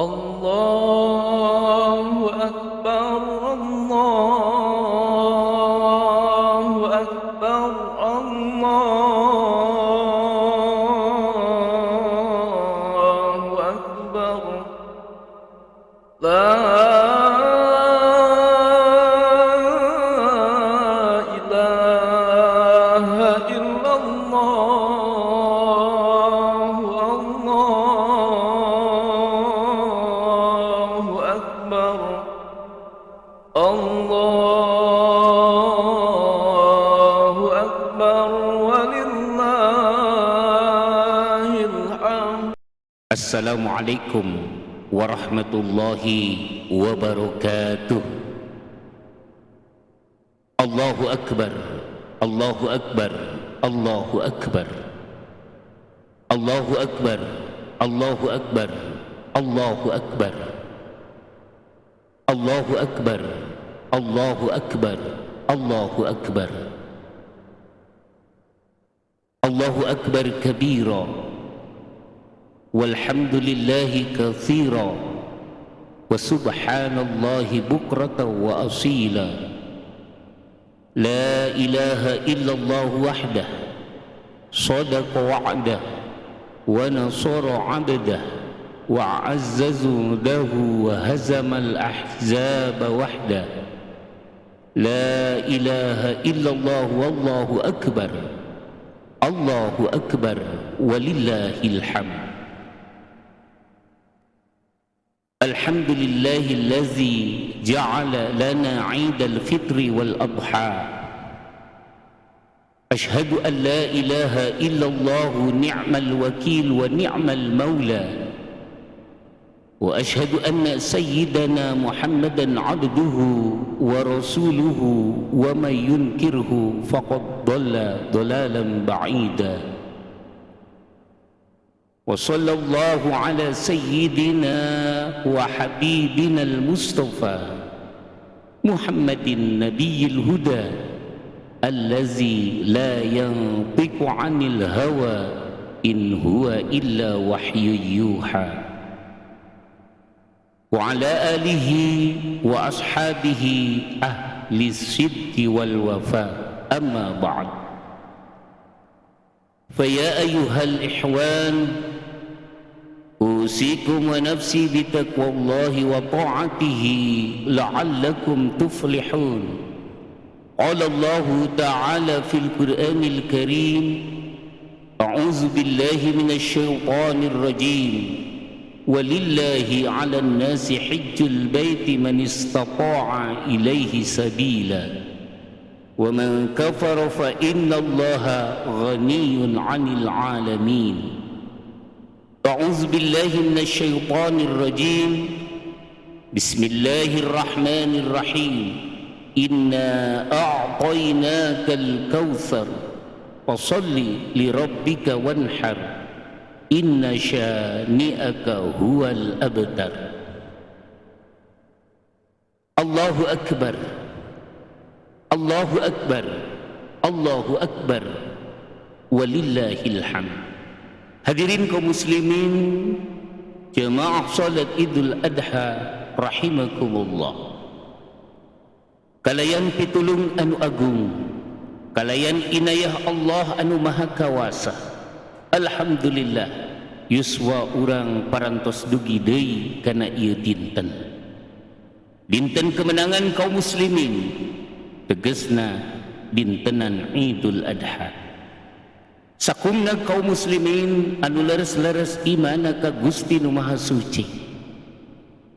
الله أكبر الله أكبر الله أكبر لا إله إلا الله الله أكبر الله أكبر ولله الحمد. Assalamualaikum warahmatullahi wabarakatuh. Allahu Akbar, Allahu Akbar, Allahu Akbar. Allahu Akbar, Allahu Akbar, Allahu Akbar. Allahu Akbar, Allahu Akbar, Allahu Akbar. Allahu Akbar kabira. والحمد لله كثيرا وسبحان الله بكرة وأصيلا. لا إله إلا الله وحده صدق وعده ونصر عبده وعز جنده وهزم الأحزاب وحده. لا إله إلا الله والله أكبر الله أكبر ولله الحمد. الحمد لله الذي جعل لنا عيد الفطر والأضحى. أشهد أن لا إله إلا الله نعم الوكيل ونعم المولى، وأشهد أن سيدنا محمدا عبده ورسوله، ومن ينكره فقد ضل ضلالا بعيدا. وصلى الله على سيدنا وحبيبنا المصطفى محمد النبي الهدى الذي لا ينطق عن الهوى إن هو إلا وحي يوحى، وعلى آله وأصحابه أهل الصدق والوفاء. أما بعد، فيا أيها الإخوان، أوصيكم ونفسي بتقوى الله وطاعته لعلكم تفلحون. قال الله تعالى في القرآن الكريم: أعوذ بالله من الشيطان الرجيم، ولله على الناس حج البيت من استطاع إليه سبيلا ومن كفر فإن الله غني عن العالمين. أعوذ بالله من الشيطان الرجيم، بسم الله الرحمن الرحيم، إنا أعطيناك الكوثر فصل لربك وانحر إن شانئك هو الأبتر. الله أكبر الله أكبر الله أكبر ولله الحمد. Hadirin kaum muslimin jemaah salat Idul Adha rahimakumullah. Kalayan pitulung anu agung, kalayan inayah Allah anu maha kawasa. Alhamdulillah, yuswa urang parantos dugi deui kana ieu dinten. Dinten kemenangan kaum muslimin, tegesna dintenan Idul Adha. Sakumna kaum muslimin anu leres-leres imana ka Gusti Nu Maha Suci,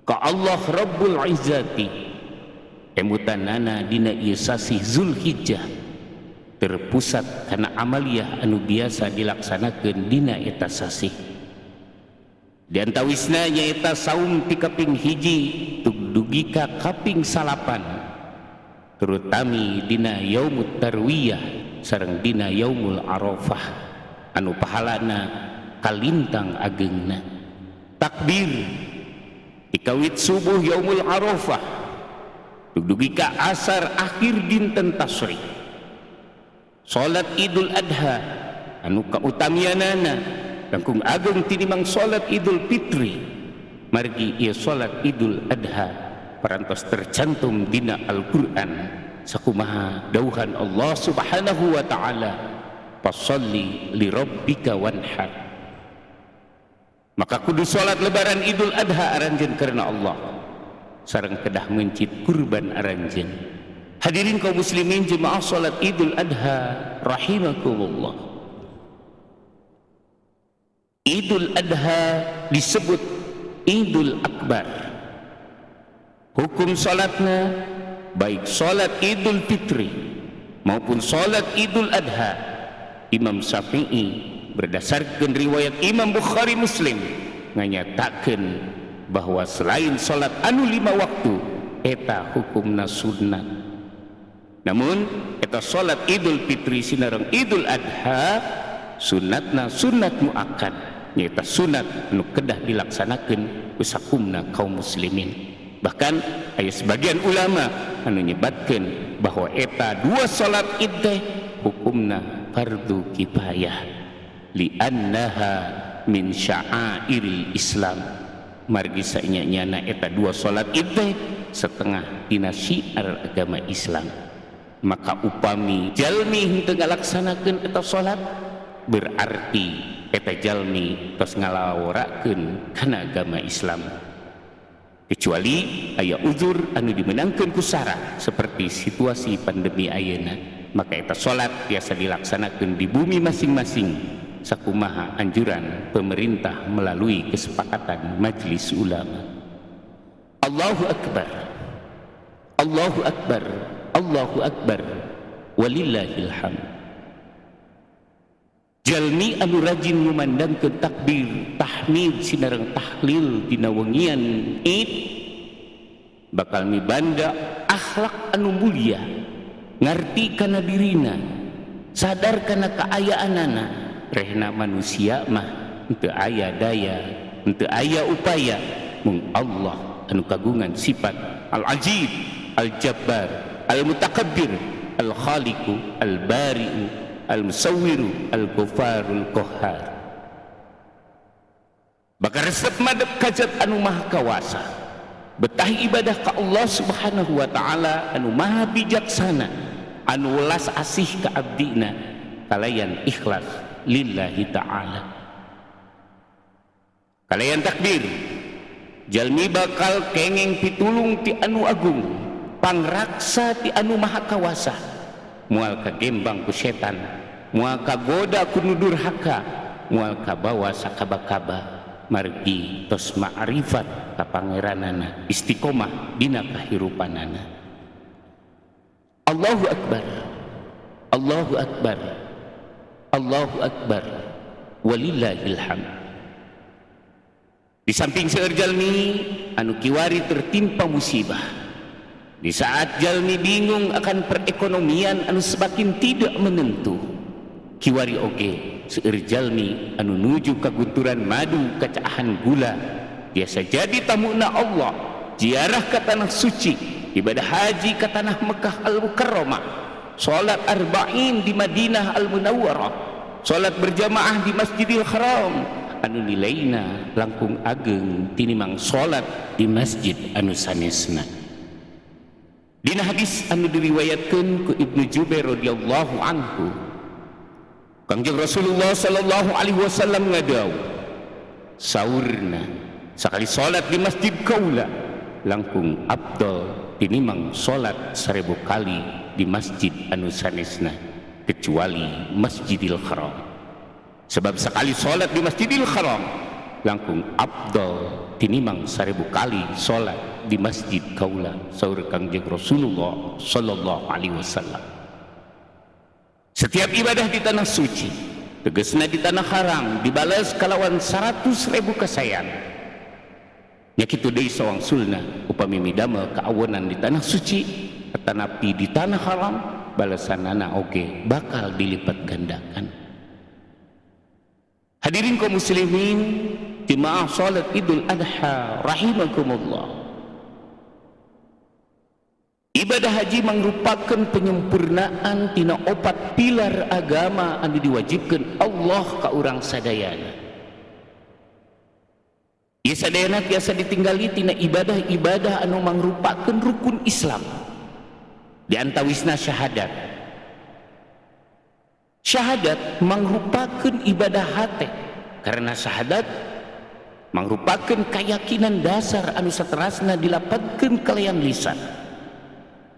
ka Allah Rabbul Izzati, emutanana dina ieu sasih Zulhijjah terpusat kana amaliyah anu biasa dilaksanakeun dina eta sasih. Di antawisna nyaeta saum ti kaping 1 dugi ka kaping 9, terutami dina Yaumut Tarwiyah sareng dina Yaumul Arafah anu pahalana kalintang agengna. Takbir dikawit subuh Yaumul Arafah dugi ka asar akhir dinten tasyrik. Salat Idul Adha anu kautamianana langkung ageng tinimbang salat Idul Fitri. Margi ieu salat Idul Adha parantos tercantum dina Al-Qur'an, sakumaha dawuhan Allah Subhanahu wa taala, "Fasalli li rabbika wanhar." Maka kudu salat lebaran Idul Adha aranjeun karena Allah sareng kedah mencit kurban aranjeun. Hadirin kaum muslimin jemaah salat Idul Adha rahimakumullah. Idul Adha disebut Idul Akbar. Hukum salatna, baik salat Idul Fitri maupun salat Idul Adha, Imam Syafi'i berdasarkan riwayat Imam Bukhari Muslim nganyatakeun bahwa selain salat anu 5 waktu eta hukumna sunat. Namun eta salat Idul Fitri sinareng Idul Adha sunatna sunat muakkad, nyaeta sunat anu kedah dilaksanakeun ku sakumna kaum muslimin. Bahkan aya sebagian ulama anu nyebatkeun bahwa eta dua salat id teh hukumna fardu kifayah li'annaha min sya'airil Islam. Margi saenya-nyana eta dua salat id teh setengah tina syiar agama Islam. Maka upami jalmi henteu ngalaksanakeun eta salat, berarti eta jalmi tos ngalaworakeun kana agama Islam, kecuali aya uzur anu dimenangkeun ku syarat seperti situasi pandemi ayeuna. Maka eta salat biasa dilaksanakeun di bumi masing-masing sakumaha anjuran pemerintah melalui kesepakatan majelis ulama. Allahu akbar, Allahu akbar, Allahu akbar, walillahil hamd. Jalmi anu rajin ngumandangkeun takbir, tahmid sinareng tahlil dina wengian Id bakal mibanda akhlak anu mulia, ngarti kana dirina, sadar kana kaayaanana. Rehna manusia mah henteu aya daya, henteu aya upaya, mung Allah anu kagungan sifat Al-Aziz, Al-Jabbar, Al-Mutakabbir, Al-Khaliqu, Al-Bari'u, Al-Musawwiru, Al-Ghafarul Qahhar. Bakal resep madep kajat anu maha kawasa, betah ibadah ka Allah Subhanahu wa taala anu maha bijaksana, anu welas asih ka abdina kalayan ikhlas lillahi ta'ala. Kalayan takbir jalmi bakal kengeng pitulung ti anu agung, pangraksa ti anu maha kawasa. Mual kagembang ku setan, mual kagoda ku nu durhaka, mual kabawa sakaba-kaba, margi tos ma'rifat ka pangeranana, istiqomah dina kahirupanana. Allahu akbar, Allahu akbar, Allahu akbar, walillahil hamd. Di samping seueur jalmi anu kiwari tertimpa musibah, di saat jalmi bingung akan perekonomian anu semakin tidak menentu, kiwari oge seueur jalmi anu nuju kagunturan madu kacaahan gula, biasa jadi tamuna Allah, ziarah ke tanah suci, ibadah haji ke tanah Mekah Al-Mukarramah, salat arba'in di Madinah Al-Munawwarah, salat berjamaah di Masjidil Haram anu nilaina langkung ageng tinimang salat di masjid anu sanesna. Dina hadis anu diriwayatkeun ku Ibnu Jubair radhiyallahu anhu, Kangjeng Rasulullah sallallahu alaihi wasallam ngadau saurna, sakali salat di masjid kaula langkung abdol tinimang salat 1000 kali di masjid anu sanesna kecuali Masjidil Haram. Sebab sekali salat di Masjidil Haram langkung abdol tinimang 1000 kali salat di masjid kaula, saur Kangjeng Rasulullah sallallahu alaihi wasallam. Setiap ibadah di tanah suci, tegesna di tanah haram, dibalas kalawan 100.000 kasayan. Nya kitu deui sawangsulna upami midamel kaawonan di tanah suci tanapi di tanah haram, balasanana oge bakal dilipat gandakan. Hadirin kaum muslimin jemaah salat Idul Adha rahimakumullah. Ibadah haji merupakan penyempurnaan tina opat pilar agama anu diwajibkan Allah ka urang sadayana. Ieu sadayana tiasa ditinggali tina ibadah-ibadah anu mangrupakeun rukun Islam. Di antawisna syahadat. Syahadat mangrupakeun ibadah hate karena syahadat mangrupakeun keyakinan dasar anu saterasna dilapatkeun kalayan lisan.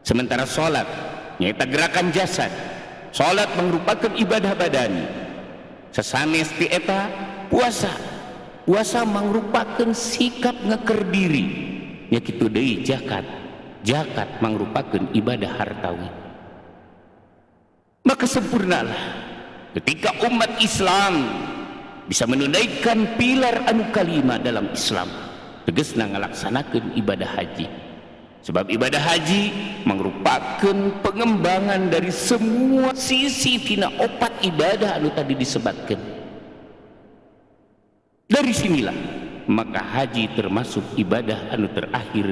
Sementara salat nyaeta gerakan jasad. Salat mangrupakeun ibadah badani. Sasanes ti eta puasa. Puasa mangrupakeun sikap ngeker diri. Nya kitu deui zakat. Zakat mangrupakeun ibadah hartawi. Maka sempurnalah ketika umat Islam bisa menunaikan pilar anu kalima dalam Islam, tegasna ngalaksanakeun ibadah haji. Sebab ibadah haji merupakan pengembangan dari semua sisi tina opat ibadah anu tadi disebutkan. Dari sinilah maka haji termasuk ibadah anu terakhir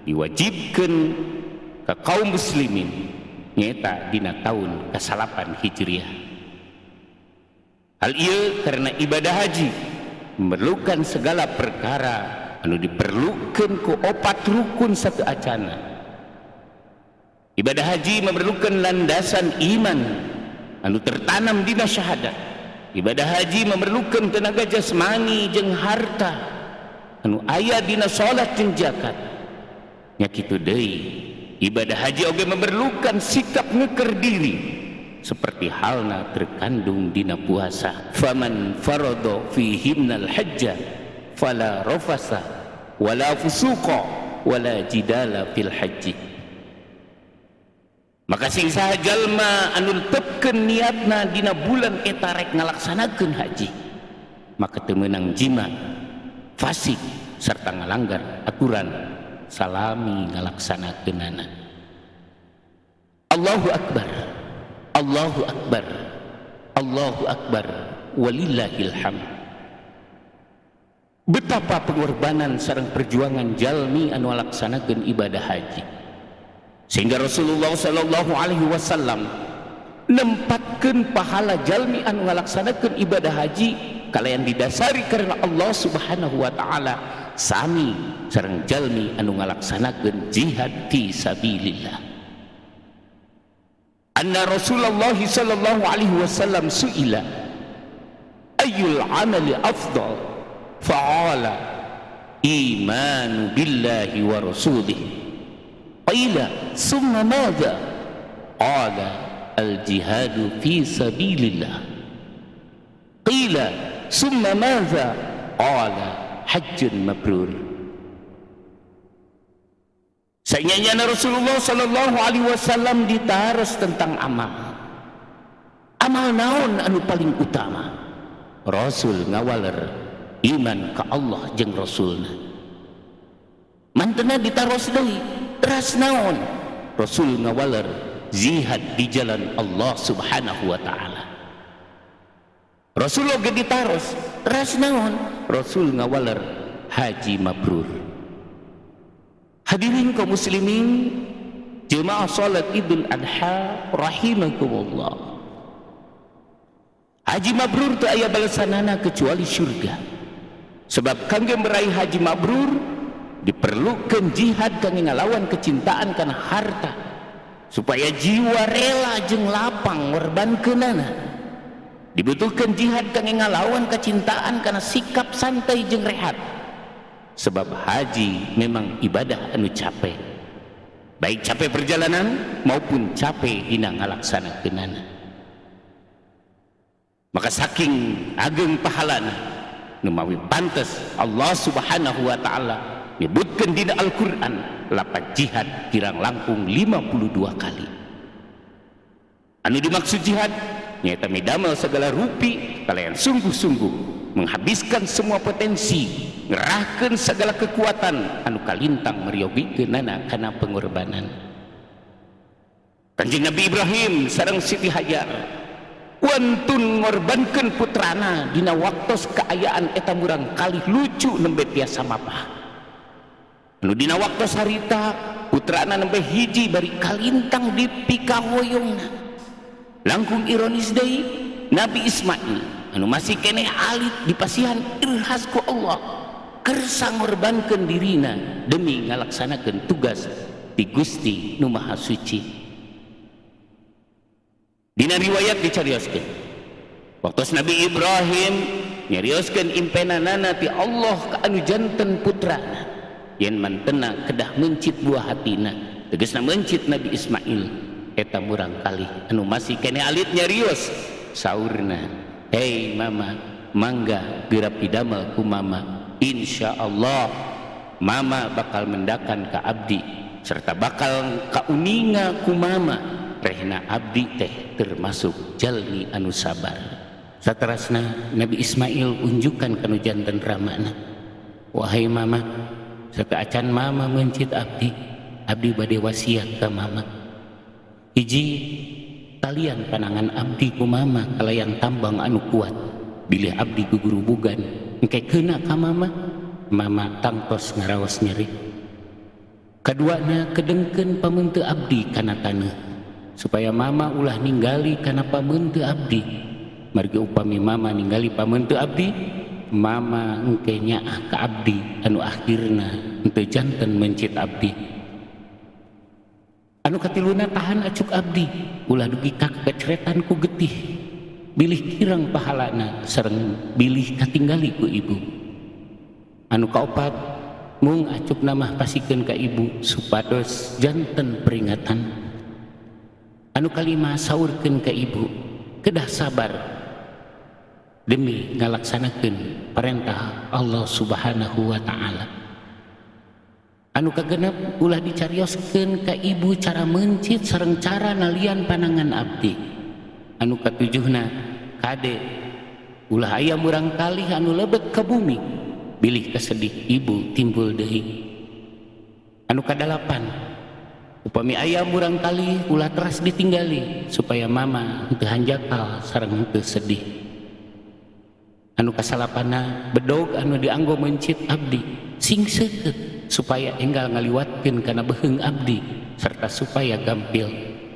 diwajibkan ke kaum muslimin nyaeta dina tahun ke-8 Hijriah. Hal ieu karena ibadah haji memerlukan segala perkara anu diperlukan ku opat rukun satu acana. Ibadah haji memerlukan landasan iman anu tertanam dina syahadat. Ibadah haji memerlukan tenaga jasmani jeung harta anu aya dina salat jeung zakat. Nya kitu deui, ibadah haji oge memerlukan sikap ngeker diri seperti halna terkandung dina puasa. Faman farada fihimnal hajja fala rafasa wala fusuqa wala jidala fil haji. Maka sing saha jalma anu netepkeun niatna dina bulan eta rek ngalaksanakeun haji, maka teu meunang jima, fasik serta ngalanggar aturan salami ngalaksanakeunana. Allahu akbar, Allahu akbar, Allahu akbar, walillahil hamd. Betapa pengorbanan sareng perjuangan jalmi anu ngalaksanakeun ibadah haji sehingga Rasulullah sallallahu alaihi wasallam nempatkeun pahala jalmi anu ngalaksanakeun ibadah haji kalayan didasari karena Allah Subhanahu wa taala sami sareng jalmi anu ngalaksanakeun jihad fi sabilillah. Anna Rasulullah sallallahu alaihi wasallam suila ayyul amali afdal fa'ala imanu billahi wa rasulih. Qila summa madza? Qala al jihadu fi sabilillah. Qila summa madza? Qala hajjun mabrur. Saenyana Rasulullah sallallahu alaihi wasallam ditaros tentang amal. Amal naon anu paling utama? Rasul ngawaler iman ka Allah jeung Rasulna. Mantena ditaros deui, teras naon? Rasul ngawaler jihad di jalan Allah Subhanahu wa taala. Rasul oge ditaros, teras naon? Rasul ngawaler haji mabrur. Hadirin kaum muslimin jemaah salat Idul Adha rahimakumullah. Haji mabrur teu aya balasanana kecuali surga. Sebab kangge meraih haji mabrur diperlukan jihad kangge ngalawan kecintaan kana harta supaya jiwa rela jeung lapang ngorbankeunana. Dibutuhkan jihad kangge ngalawan kecintaan kana sikap santai jeung rehat. Sebab haji memang ibadah anu capek, baik capek perjalanan maupun capek dina ngalaksanakeunana. Maka saking ageng pahalana nu mawi pantes Allah Subhanahu wa taala nyebutkeun dina Al-Qur'an lapat jihad kirang langkung 52 kali. Anu dimaksud jihad nyaeta midamel segala rupi kalayan sungguh-sungguh menghabiskan semua potensi, ngerahkeun segala kekuatan anu kalintang meryogikeunana kana pengorbanan. Kanjeng Nabi Ibrahim sareng Siti Hajar wantun ngorbankeun putrana dina waktos kaayaan eta murang kalih lucu nembe tiasa mapah. Anu dina waktos harita putrana nembe hiji bari kalintang dipikahoyongna. Langkung ironis deui Nabi Ismail anu masih keneh alit dipasihan irhas ku Allah. Kersa ngorbankeun dirina demi ngalaksanakeun tugas di Gusti Nu Maha Suci. Dina riwayat dicarioskeun, waktu Nabi Ibrahim nyarioskeun impenanana ti Allah ka anu janten putrana yen mantena kedah mencit buah hatina, tegesna mencit Nabi Ismail, eta murang kalih anu masih keneh alit nyarios, saurna, "Hei Mama, mangga geura pidamel ku Mama. Insya Allah Mama bakal mendakan ka abdi serta bakal kauninga ku Mama, rehna abdi teh termasuk jalmi anu sabar." Saterasna Nabi Ismail unjukan kanu janten ramana, "Wahai Mama, sateuacan Mama mencit abdi, abdi bade wasiat ka Mama. Hiji, talian panangan abdi ku Mama kalayan tambang anu kuat, bilih abdi gugurubugan engke keuna ka Mama, Mama tangtos ngaraos nyeri. Kaduana, kedengkeun pameunte abdi kana taneuh supaya Mama ulah ninggali kana pameunte abdi, margi upami Mama ninggali pameunte abdi, Mama engke nyaah ka abdi anu akhirna henteu janten mencit abdi. Anu katiluna, tahan acuk abdi ulah dugi ka keceretan ku getih, bilih kirang pahalana sareng bilih katinggali ku ibu. Anu kaopat, mung acuk mah pasikeun ka ibu supados janten peringatan. Anu kalima, saurkeun ka ibu kedah sabar demi ngalaksanakeun perintah Allah Subhanahu wa Ta'ala. Anu kagenep, ulah dicarioskeun ka ibu cara mencit sareng cara nalian panangan abdi. Anu katujuhna, kade ulah aya murang kalih anu lebet ke bumi, bilih kesedih ibu timbul deui. Anu kadalapan, upami aya murang kalih ulah teras ditinggali supaya Mama henteu hanjakal sareng henteu sedih. Anu kasalapana, bedog anu dianggo mencit abdi sing seukeut supaya enggal ngaliwatkeun kana beheung abdi serta supaya gampil,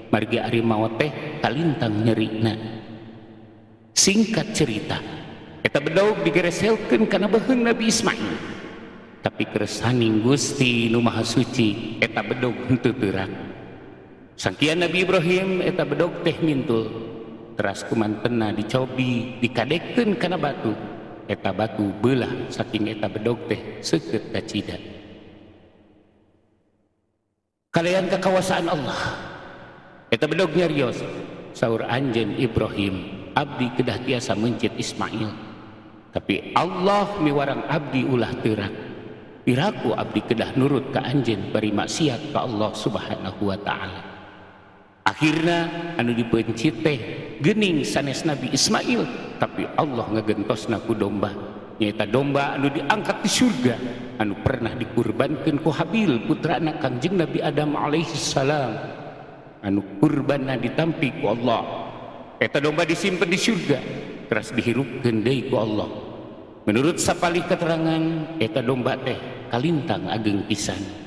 margi ari maot teh kalintang nyerina." Singkat cerita, eta bedog digereselkeun kana beheung Nabi Ismail, tapi kersaning Gusti Nu Maha Suci eta bedog henteu teurak. Sangkian Nabi Ibrahim eta bedog teh mintul, teras kumantena dicobi dikadekeun kana batu, eta batu belah saking eta bedog teh seukeut kacida. Kalayan kekawasaan Allah eta bedog nyarios, "Saur anjeun Ibrahim, abdi kedah tiasa mencit Ismail, tapi Allah miwarang abdi ulah teurak. Piraku abdi kedah nurut ka anjeun bari maksiat ka Allah Subhanahu wa Ta'ala?" Akhirna anu dipencit teh gening sanes Nabi Ismail, tapi Allah ngagentosna ku domba, nyaeta domba anu diangkat di surga anu pernah dikurbankan ku Habil, putrana Kangjeng Nabi Adam alaihi salam, anu kurbanna ditampi ku Allah. Eta domba disimpan di surga, teras dihirupkeun deui ku Allah. Menurut sapalih keterangan, eta domba teh kalintang ageng pisan.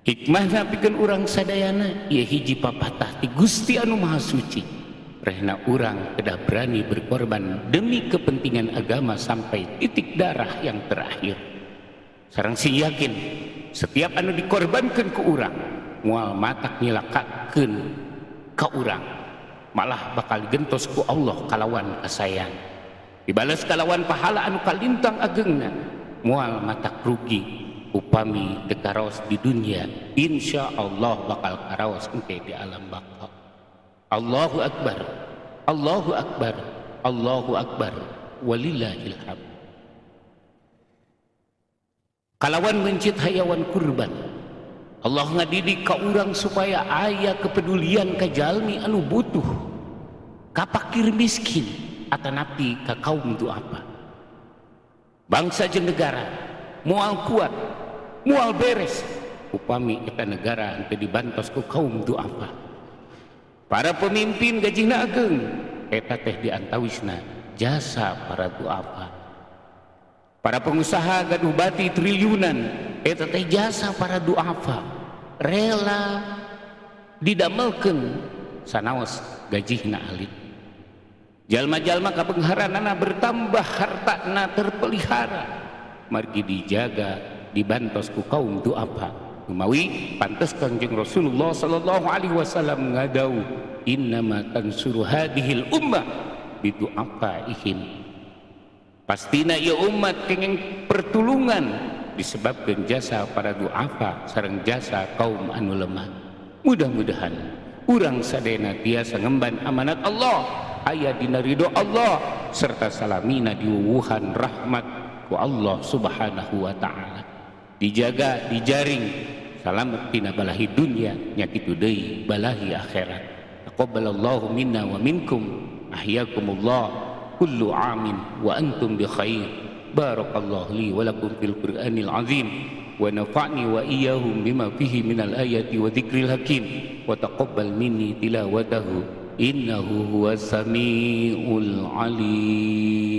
Hikmahna pikeun urang sadayana, ieu hiji papatah ti Gusti anu Maha Suci, rehna urang kedah berani berkorban demi kepentingan agama sampai titik darah yang terakhir, sareng sing yakin setiap anu dikorbankan ke urang moal matak nyilakakeun ka urang, malah bakal digentos ku Allah kalawan kasayang, dibales kalawan pahala anu kalintang agengna. Moal matak rugi upami teu karaos di dunia, insya Allah bakal karaos engke di alam baka. Allahu akbar, Allahu akbar, Allahu akbar, walillahil hamd. Kalawan mencit hayawan kurban, Allah ngadidik ka urang supaya aya kepedulian ka jalmi anu butuh, ka pakir miskin atanapi ka kaum duafa. Bangsa jeung negara moal kuat, moal beres upami eta negara henteu dibantos ku kaum duafa. Para pemimpin gajihna ageng, eta teh diantawisna jasa para duafa. Para pengusaha gaduh bati triliunan, eta teh jasa para duafa, rela didamelkeun sanaos gajihna alit. Jalma-jalma kabeungharanana bertambah, hartana terpelihara. Margi dijaga, dibantos ku kaum duafa. Mawi pantes Kangjeng Rasulullah sallallahu alaihi wasallam ngadawuh, "Innama tansuru hadhil ummah bidu'afaihim." Pastina ieu umat kenging pertulungan disebabkan jasa para duafa sareng jasa kaum anu lemah. Mudah-mudahan urang sadayana tiasa ngemban amanat Allah, aya dina ridho Allah, serta salamina diwuwuhan rahmat ku Allah Subhanahu wa taala. Dijaga, dijaring, salamet tina balahi dunia nya kitu deui balahi akhirat. Taqabbalallahu minna wa minkum, ahyakumullah, kullu amin wa antum bi khair. Barakallahu li wa lakum fil Qur'anil azim wa nafa'ni wa iyyahum bima fihi minal ayati wa dzikril hakim wa taqabbal minni tilawatahu innahu huwas samiul alim.